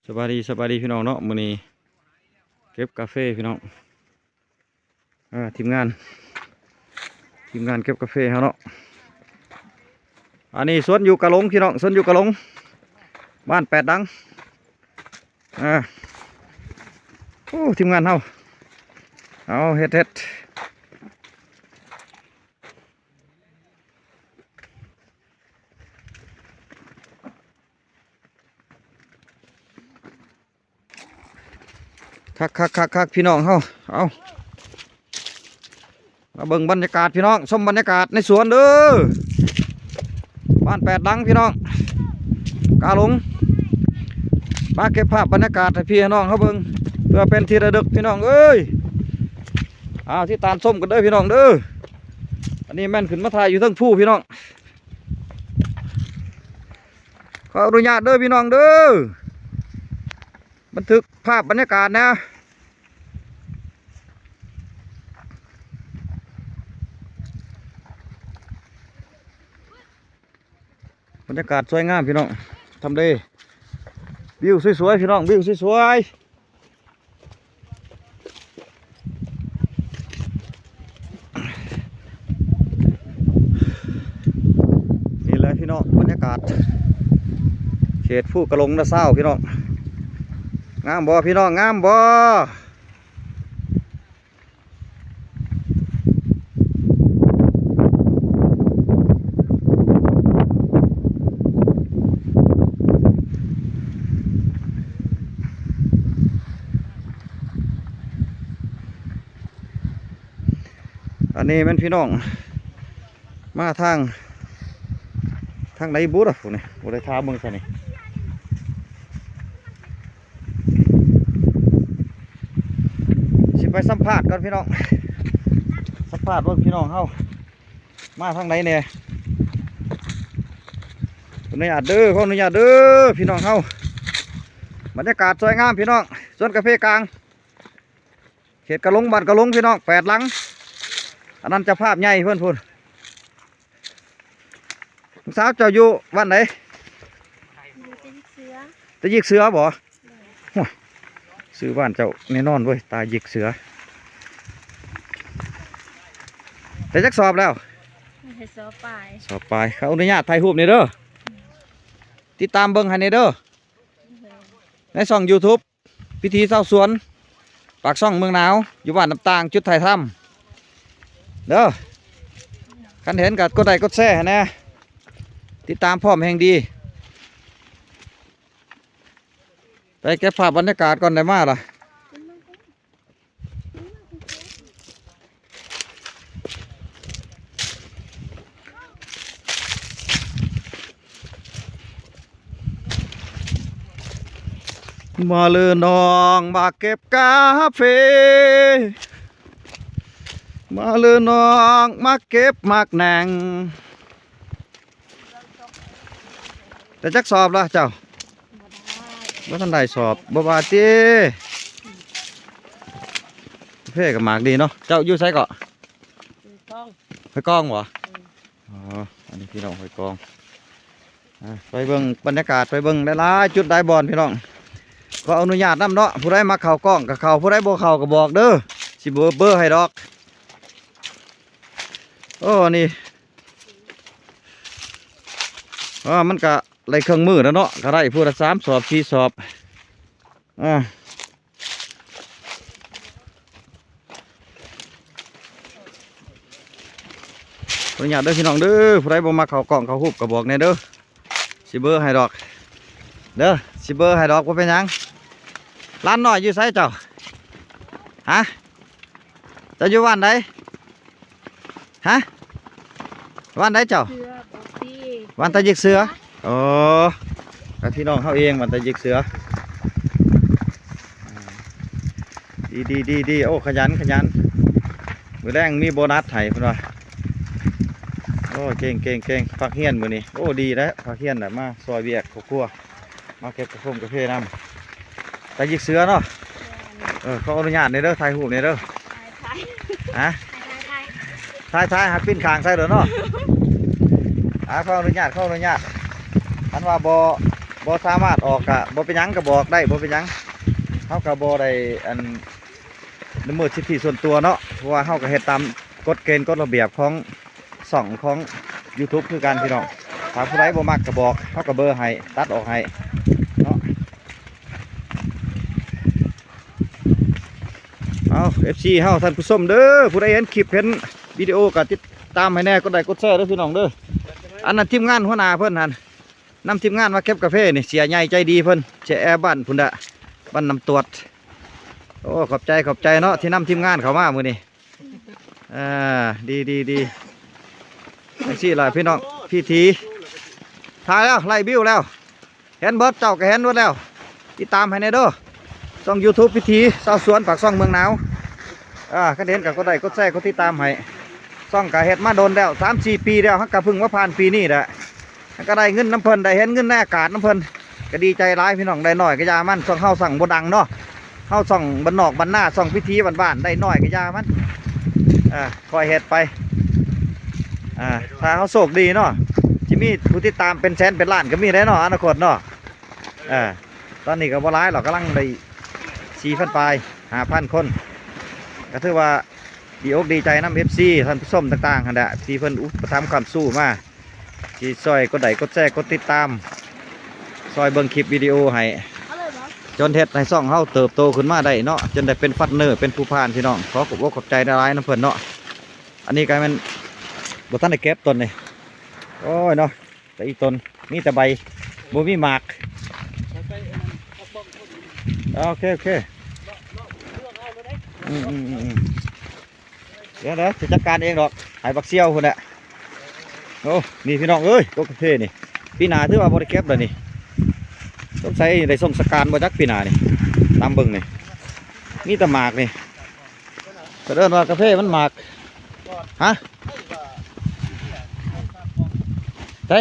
ສະບາຍດີ ສະບາຍດີພີ່ນ້ອງເນາະ ມື້ນີ້ເກັບກາເຟພີ່ນ້ອງ ເອີ ທີມງານ ທີມງານເກັບກາເຟເຮົາເນາະ. ອັນນີ້ສວນຢູ່ກະຫຼົງພີ່ນ້ອງ ສວນຢູ່ກະຫຼົງ ບ້ານແປດດັງ. ອ່າ ໂອ້ ທີມງານເຮົາ ເອົາ ເຮັດ ເຮັດ ຄັກໆໆໆ ພີ່ນ້ອງເຮົາ ເອົາ ມາເບິ່ງບັນຍາກາດພີ່ນ້ອງ ຊົມບັນຍາກາດໃນສວນເດີ ບ້ານແປດດັງພີ່ນ້ອງ ກາຫຼົງ ມາເກັບພາບບັນຍາກາດໃຫ້ພີ່ໃຫ້ນ້ອງເຮົາເບິ່ງ ເພື່ອເປັນທີ່ລະລຶກພີ່ນ້ອງເອີຍ. ເອົາ ຕິດຕາມຊົມກັນເດີພີ່ນ້ອງເດີ ອັນນີ້ແມ່ນຂຶ້ນມາຖ່າຍຢູ່ເທິງພູພີ່ນ້ອງ ຂໍອະນຸຍາດເດີພີ່ນ້ອງເດີ ບັນທຶກພາບບັນຍາກາດນະ ບັນຍາກາດສວຍງາມພີ່ນ້ອງ ທຳເລ ວິວສວຍໆ ພີ່ນ້ອງ ວິວສວຍໆ. ນີ້ແຫຼະພີ່ນ້ອງ ບັນຍາກາດເຂດພູກະຫຼົງນາຊາວພີ່ນ້ອງ ງາມບໍ່ພີ່ນ້ອງ ງາມບໍ່? ອັນນີ້ແມ່ນພີ່ນ້ອງ ມາທາງ ທາງໃດບຸລະ ພວກນີ້ບໍ່ໄດ້ຖາມເບິ່ງຊະນີ້ ຊິໄປສຳພາດກ່ອນພີ່ນ້ອງ ສຳພາດເບິ່ງພີ່ນ້ອງເຮົາ ມາທາງໃດແດ່ ຂໍອະນຸຍາດເດີ ຂໍອະນຸຍາດເດີ ພີ່ນ້ອງເຮົາ ບັນຍາກາດສວຍງາມພີ່ນ້ອງ ສວນກາເຟກາງ ເຂດກະຫຼົງ ບ້ານກະຫຼົງພີ່ນ້ອງ ແປດຫຼັງ ອັນນັ້ນເຈົ້າພາບໃຫຍ່ເພິ່ນພຸ້ນ. ລູກສາວເຈົ້າຢູ່ບ້ານໃດ? ຢູ່ຕາຢິກເສືອ ຕາຢິກເສືອບໍ່? ໂດຍ ໂອ້ຍ ຊື່ບ້ານເຈົ້າແນ່ນອນເວີຍ ຕາຢິກເສືອ ໄດ້ຈັກສອບແລ້ວ? ໄດ້ສອບປາຍ ສອບປາຍ ຂໍອະນຸຍາດຖ່າຍຮູບແດ່ເດີ ຕິດຕາມເບິ່ງໃຫ້ແດ່ເດີ ໃນຊ່ອງຢູທູບ ວິຖີຊາວສວນ ປາກຊ່ອງເມືອງໜາວ ຢູ່ບ້ານນ້ຳຕ່າງ ຈຸດຖ່າຍທຳເດີ ຄັນເຫັນກໍກົດໄລ້ກົດແຊໃຫ້ແດ່ ຕິດຕາມພ້ອມແຮ່ງດີ ໄປເກັບພາບບັນຍາກາດກ່ອນ ໄດ້ມາລະ. ມາເລີນ້ອງມາເກັບກາເຟ ມາເລີນ້ອງມາເກັບໝາກແໜ່ງ. ໄດ້ຈັກສອບລະເຈົ້າ? ບໍ່ທັນໄດ້ສອບ ບໍ່ວ່າຕິ ເຟກະໝາກດີເນາະ. ເຈົ້າຢູ່ໃສເກາະ? ຫ້ວຍກອງ ຫ້ວຍກອງບໍ່? ເອີ ອໍ ອັນນີ້ພີ່ນ້ອງຫ້ວຍກອງ ອ່າ ໄປເບິ່ງບັນຍາກາດ ໄປເບິ່ງຫຼາຍໆຈຸດຫຼາຍບ່ອນພີ່ນ້ອງ ຂໍອະນຸຍາດນຳເນາະ. ຜູ້ໃດມັກເຂົ້າກ້ອງກໍເຂົ້າ ຜູ້ໃດບໍ່ເຂົ້າກໍບອກເດີ ຊິເບີ ເບີໃຫ້ດອກ. ໂອ້ ອັນນີ້ ເອີ ມັນກະໄດ້ເຄິ່ງມື້ແລ້ວເນາະ ກະໄດ້ຜູ້ລະສາມສອບ ສີ່ສອບ ອ່າ ຂໍອະນຸຍາດເດີພີ່ນ້ອງເດີ ຜູ້ໃດບໍ່ມັກເຂົ້າກ້ອງເຂົ້າຮູບກໍບອກແດ່ເດີ ຊິເບີໃຫ້ດອກເດີ ຊິເບີໃຫ້ດອກ ບໍ່ເປັນຫຍັງ. ຫຼານນ້ອຍຢູ່ໃສເຈົ້າ? ຮະ? ເຈົ້າຢູ່ບ້ານໃດ? ຮະ? ບ້ານໃດເຈົ້າ? ເສືອບໍ່ຕີ ບ້ານຕາຢິກເສືອ. ອໍ ກັບພີ່ນ້ອງເຮົາເອງ ບ້ານຕາຢິກເສືອ. ດີໆໆໆ ໂອ້ ຂະຫຍັນ ຂະຫຍັນ ມື້ແລງມີໂບນັດໃຫ້ເພິ່ນວ່າ. ໂອ້ ເກັ່ງໆໆ ພັກຮຽນມື້ນີ້. ໂອ້ ດີແລ້ວ ພັກຮຽນແລ້ວ ມາຊ່ອຍວຽກຄອບຄົວ. ມາເກັບກະໂຄມກາເຟນຳ ຕາຢິກເສືອເນາະ. ແມ່ນ ເອີ ຂໍອະນຸຍາດແດ່ເດີ ຖ່າຍຮູບແດ່ເດີ. ຖ່າຍ ຖ່າຍ ຖ່າຍ ຖ່າຍ ຖ່າຍ ຫາປີ້ນຂ້າງໃສ່ໂລດເນາະ. ອ່າ ຂໍອະນຸຍາດ ຂໍອະນຸຍາດ ຄັນວ່າບໍ່ ບໍ່ສາມາດອອກກະບໍ່ເປັນຫຍັງ ກະບອກໄດ້ ບໍ່ເປັນຫຍັງ. ເຮົາກະບໍ່ໄດ້ອັນ ລະເມີດສິດທິສ່ວນຕົວເນາະ ເພາະວ່າເຮົາກະເຮັດຕາມກົດເກນກົດລະບຽບຂອງຊ່ອງຂອງຢູທູບຄືກັນພີ່ນ້ອງ. ຖ້າຜູ້ໃດບໍ່ມັກກະບອກ ເຮົາກະເບີໃຫ້ ຕັດອອກໃຫ້ເນາະ. ເອົາ ເອັຟຊີ ເຮົາ ທ່ານຜູ້ຊົມເດີ ຜູ້ໃດເຫັນຄລິບເຫັນວິດີໂອກະຕິດຕາມໃຫ້ແດ່ ກົດໄລ້ກົດແຊເດີພີ່ນ້ອງເດີ. ອັນນັ້ນທີມງານຫົວໜ້າເພິ່ນຫັ້ນ ນຳທີມງານມາເກັບກາເຟນີ້ ເສຍໃຫຍ່ໃຈດີເພິ່ນ ເສຍແອບ້ານພຸ້ນດະ ບ້ານນ້ຳຕວດ. ໂອ້ ຂອບໃຈ ຂອບໃຈເນາະ ທີ່ນຳທີມງານເຂົ້າມາມື້ນີ້. ອ່າ ດີ ດີ ດີ ຈັ່ງຊີ້ລະພີ່ນ້ອງ ພິຖີ ຖ່າຍແລ້ວ ໄລ່ວິວແລ້ວ ເຫັນເບິດ ເຈົ້າກະເຫັນເບິດແລ້ວ. ຕິດຕາມໃຫ້ແດ່ເດີ ຊ່ອງຢູທູບພິຖີຊາວສວນ ປາກຊ່ອງເມືອງໜາວ. ອ່າ ຄັນເຫັນກະກົດໄລ້ກົດແຊ ກົດຕິດຕາມໃຫ້. ຊ່ອງກະເຮັດມາດົນແລ້ວ ສາມສີ່ປີແລ້ວ ເຮົາກະເພິ່ງມາຜ່ານປີນີ້ແຫຼະ. ເຮົາກະໄດ້ເງິນນຳເພິ່ນ ໄດ້ເຫັນເງິນໃນອາກາດນຳເພິ່ນ ກະດີໃຈຫຼາຍພີ່ນ້ອງ. ໄດ້ໜ້ອຍກະຢ່າມັນ ຊ່ອງເຮົາຊ່ອງບໍ່ດັງເນາະ ເຮົາຊ່ອງບ້ານນອກບ້ານນາ ຊ່ອງພິຖີບ້ານໆ ໄດ້ໜ້ອຍກະຢ່າມັນ ເອີ ຄ່ອຍເຮັດໄປ. ອ່າ ຖ້າເຮົາໂຊກດີເນາະ ຊິມີຜູ້ຕິດຕາມເປັນແສນເປັນລ້ານກະມີໄດ໋ເນາະ ອະນາຄົດເນາະ. ເອີ ຕອນນີ້ກະບໍ່ຫຼາຍດອກ ກຳລັງໄດ້ສີ່ພັນປາຍ ຫ້າພັນຄົນ ກະຖືວ່າດີອົກດີໃຈນຳເອັຟຊີ ທ່ານຜູ້ຊົມຕ່າງໆຫັ້ນແຫຼະ ທີ່ເພິ່ນອຸປະຖຳຄ້ຳຊູມາ ທີ່ຊ່ອຍກົດໄລ້ກົດແຊ ກົດຕິດຕາມ ຊ່ອຍເບິ່ງຄລິບວິດີໂອໃຫ້ ຈົນເຮັດໃຫ້ຊ່ອງເຮົາເຕີບໂຕຂຶ້ນມາໄດ້ເນາະ ຈົນໄດ້ເປັນພາດເນີ ເປັນຜູ້ຜ່ານພີ່ນ້ອງ. ຂໍຂອບອົກຂອບໃຈຫຼາຍໆນຳເພິ່ນເນາະ. ອັນນີ້ກະແມ່ນບໍ່ທັນໄດ້ເກັບຕົ້ນນີ້ ໂອ້ຍເນາະ ແຕ່ອີກຕົ້ນມີແຕ່ໃບ ບໍ່ມີໝາກ. ໂອເຄ ໂອເຄ ອືມ ອືມ ອືມ ອືມ ດຽວ ດຽວຊິຈັດການເອງດອກ ໃຫ້ບັກສ່ຽວພຸ້ນແຫຼະ. ໂອ້ ນີ້ພີ່ນ້ອງເອີຍ ກົກກາເຟນີ້ ປີໜ້າຖືວ່າບໍ່ໄດ້ເກັບແລ້ວນີ້. ສົງໄສໄດ້ສົ່ງສະການບໍ່ຈັກປີໜ້ານີ້ ຕາມເບິ່ງນີ້ ມີແຕ່ໝາກນີ້. ເພິ່ນເອີ້ນວ່າກາເຟມັນໝາກ ຮະ ໃສ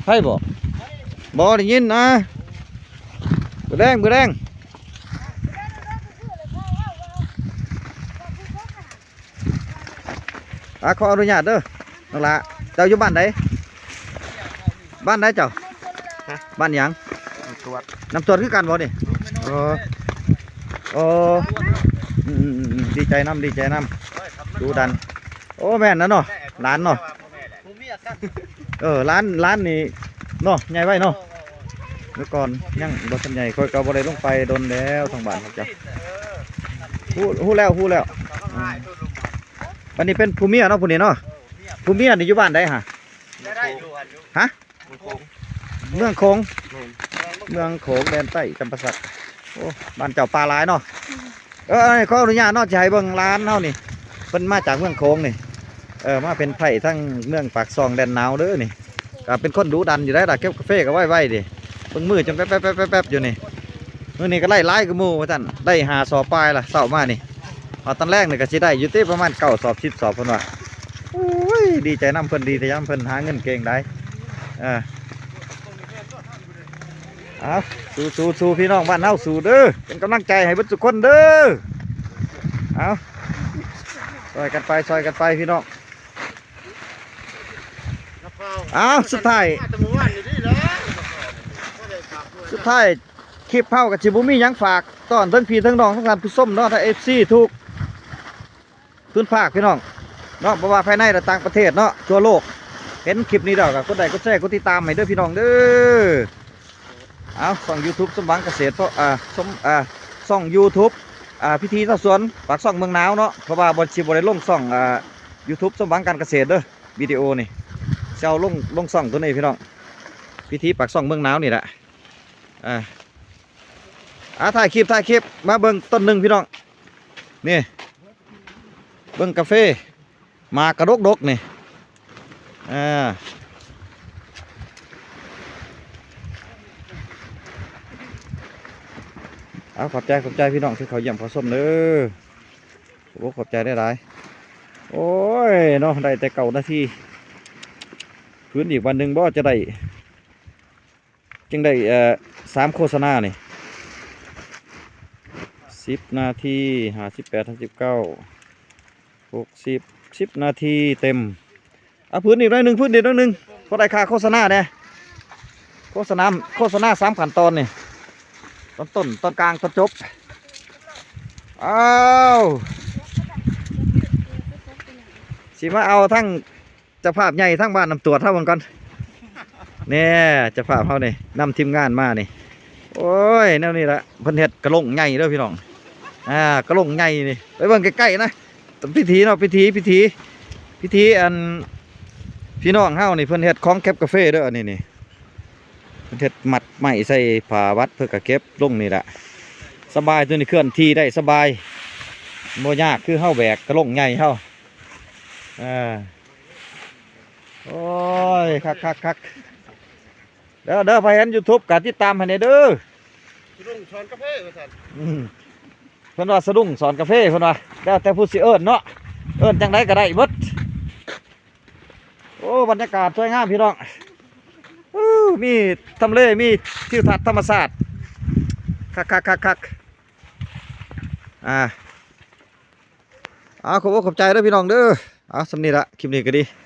ໃຜບອກ? ບໍ່ໄດ້ຍິນນະ. ມື້ແລງ ມື້ແລງ ອ່າ ຂໍອະນຸຍາດເດີນ້ອງຫຼ້າ. ເຈົ້າຢູ່ບ້ານໃດ? ບ້ານໃດເຈົ້າ? ຮະ? ບ້ານຫຍັງ? ນ້ຳຕວດ ນ້ຳຕວດຄືກັນບໍ່ນີ້? ເອີ ໂອ້ ອືມ ອືມ ອືມ ອືມ ດີໃຈນຳ ດີໃຈນຳ ດຸດັນ. ໂອ້ ແມ່ນນະເນາະ ຫຼານເນາະ. ເອີ ຫຼານ ຫຼານນີ້ເນາະ ໃຫຍ່ໄວເນາະ. ເມື່ອກ່ອນຍັງບໍ່ທັນໃຫຍ່ ຂ້ອຍກະບໍ່ໄດ້ລົງໄປດົນແລ້ວ ທາງບ້ານເຂົາເຈົ້າ. ຮູ້ ຮູ້ແລ້ວ ຮູ້ແລ້ວ. ອືມ ອັນນີ້ເປັນຜູ້ເມຍເນາະ ຜູ້ນີ້ເນາະ. ຜູ້ເມຍນີ້ຢູ່ບ້ານໃດຫະ? ຮະ? ເມືອງໂຂງ ເມືອງໂຂງ ແມ່ນ ເມືອງໂຂງແດນໃຕ້ຈຳປາສັກ. ໂອ້ ບ້ານເຈົ້າປ່າຫຼາຍເນາະ. ເອີ ຂໍອະນຸຍາດເນາະ ຊິໃຫ້ເບິ່ງຫຼານເຮົານີ້ ເພິ່ນມາຈາກເມືອງໂຂງນີ້ ເອີ ມາເປັນໄພ້ທາງເມືອງປາກຊ່ອງແດນໜາວເດີນີ້. ກະເປັນຄົນດຸດັນຢູ່ໄດ໋ລະ ເກັບກາເຟກະໄວໆເດ ເບິ່ງມືຈົນແປັບໆໆໆຢູ່ນີ້. ມື້ນີ້ກະໄດ້ຫຼາຍກວ່າໝູ່ວ່າຊັ້ນ ໄດ້ຫ້າສອບປາຍລະ ເຊົ້າມານີ້. ຮອດຕອນແລງນີ້ກະຊິໄດ້ຢູ່ຕິ ປະມານເກົ້າສອບ ສິບສອບ ເພິ່ນວ່າ. ໂອ້ຍ ດີໃຈນຳເພິ່ນ ດີໃຈນຳເພິ່ນ ຫາເງິນເກັ່ງໄດ໋. ເອີ ເອົາ ສູ້ໆໆ ພີ່ນ້ອງບ້ານເຮົາ ສູ້ເດີ ເປັນກຳລັງໃຈໃຫ້ເບິດທຸກຄົນເດີ. ເອົາ ຊ່ອຍກັນໄປ ຊ່ອຍກັນໄປ ພີ່ນ້ອງ. ເອົາ ສຸດທ້າຍ ສຸດທ້າຍຄລິບເຮົາກະຊິບໍ່ມີຫຍັງຝາກຕ້ອນເຖິງພີ່ເຖິງນ້ອງ ທັງທ່ານຜູ້ຊົມເນາະ ທັງເອັຟຊີທຸກ ພື້ນພາກພີ່ນ້ອງເນາະ ບໍ່ວ່າພາຍໃນ ແລະ ຕ່າງປະເທດເນາະ ທົ່ວໂລກ. ເຫັນຄລິບນີ້ແລ້ວກະກົດໄລ້ກົດແຊ ກົດຕິດຕາມໃຫ້ເດີພີ່ນ້ອງເດີ. ເອົາ ຊ່ອງຢູທູບ ສົມຫວັງກະເສດ ເພາະ ອ່າ ສົມ ອ່າ ຊ່ອງຢູທູບ ອ່າ ພິຖີຊາວສວນ ປາກຊ່ອງເມືອງໜາວເນາະ. ເພາະວ່າບໍ່ ຊິບໍ່ໄດ້ລົງຊ່ອງ ອ່າ ຢູທູບ ສົມຫວັງການກະເສດເດີ ວິດີໂອນີ້ ຊິເອົາລົງ ລົງຊ່ອງໂຕນີ້ພີ່ນ້ອງ ພິຖີປາກຊ່ອງເມືອງໜາວນີ້ແຫຼະ. ອ່າ ອ່າ ຖ່າຍຄລິບ ຖ່າຍຄລິບ ມາເບິ່ງຕົ້ນໜຶ່ງພີ່ນ້ອງ ນີ້ ເບິ່ງກາເຟ ໝາກກະດົກໆນີ້. ອ່າ ເອົາ ຂອບໃຈ ຂອບໃຈພີ່ນ້ອງທີ່ເຂົ້າຢ້ຽມເຂົ້າຊົມເດີ. ໂອ້ ຂອບໃຈຫຼາຍໆ. ໂອ້ຍເນາະ ໄດ້ແຕ່ເກົ້ານາທີ ຄືນອີກວັນໜຶ່ງບໍ່ ຈະໄດ້ ຈຶ່ງໄດ້ ເອີ ສາມໂຄສະນານີ້ ສິບນາທີ ຫ້າສິບແປດ ຫ້າສິບເກົ້າ ຫົກສິບ ສິບນາທີເຕັມ. ເອົາ ຜືນອີກໜ້ອຍໜຶ່ງ ຜືນອີກໜ້ອຍໜຶ່ງ ພໍໄດ້ຄ່າໂຄສະນາແດ່. ໂຄສະນາ ໂຄສະນາສາມຂັ້ນຕອນນີ້ ຕອນຕົ້ນ ຕອນກາງ ຕອນຈົບ. ອ້າວ ຊິມາເອົາທັງເຈົ້າພາບໃຫຍ່ທາງບ້ານນ້ຳຕວດເຮົາເບິ່ງກ່ອນ. ແນ່ ເຈົ້າພາບເຮົານີ້ ນຳທີມງານມານີ້. ໂອ້ຍ ແນວນີ້ລະ ເພິ່ນເຮັດກະລົງໃຫຍ່ເດີພີ່ນ້ອງ. ອ່າ ກະລົງໃຫຍ່ນີ້ ໄປເບິ່ງໃກ້ໆນະ. ພິທີເນາະ ພິທີ ພິທີ ພິທີ ອັນ ພີ່ນ້ອງເຮົານີ້ ເພິ່ນເຮັດຂອງເກັບກາເຟເດີ ອັນນີ້ນີ້. ເຮັດມັດໄມ້ໃສ່ຜ້າວັດ ເພິ່ນກະເກັບລົງນີ້ລະ. ສະບາຍ ໂຕນີ້ເຄື່ອນທີ່ໄດ້ສະບາຍ ບໍ່ຍາກຄືເຮົາແບກກະລົງໃຫຍ່ເຮົາ. ເອີ ໂອ້ຍ ຄັກໆໆ ເດີ ເດີ ໃຜເຫັນຢູທູບກະຕິດຕາມໃຫ້ແດ່ເດີ. ສະດຸ້ງສອນກາເຟວ່າຊັ້ນ. ອືມ ເພິ່ນວ່າສະດຸ້ງສອນກາເຟ ເພິ່ນວ່າ ແລ້ວແຕ່ຜູ້ຊິເອີ້ນເນາະ ເອີ້ນຈັ່ງໃດກະໄດ້ເບິດ. ໂອ້ ບັນຍາກາດສວຍງາມພີ່ນ້ອງ. ໂອ້ ມີທຳເລ ມີທິວທັດທຳມະຊາດ ຄັກໆໆໆ. ອ່າ ເອົາ ຂອບອົກຂອບໃຈເດີພີ່ນ້ອງເດີ. ເອົາ ສ່ຳນີ້ລະ ຄລິບນີ້ກະດີ.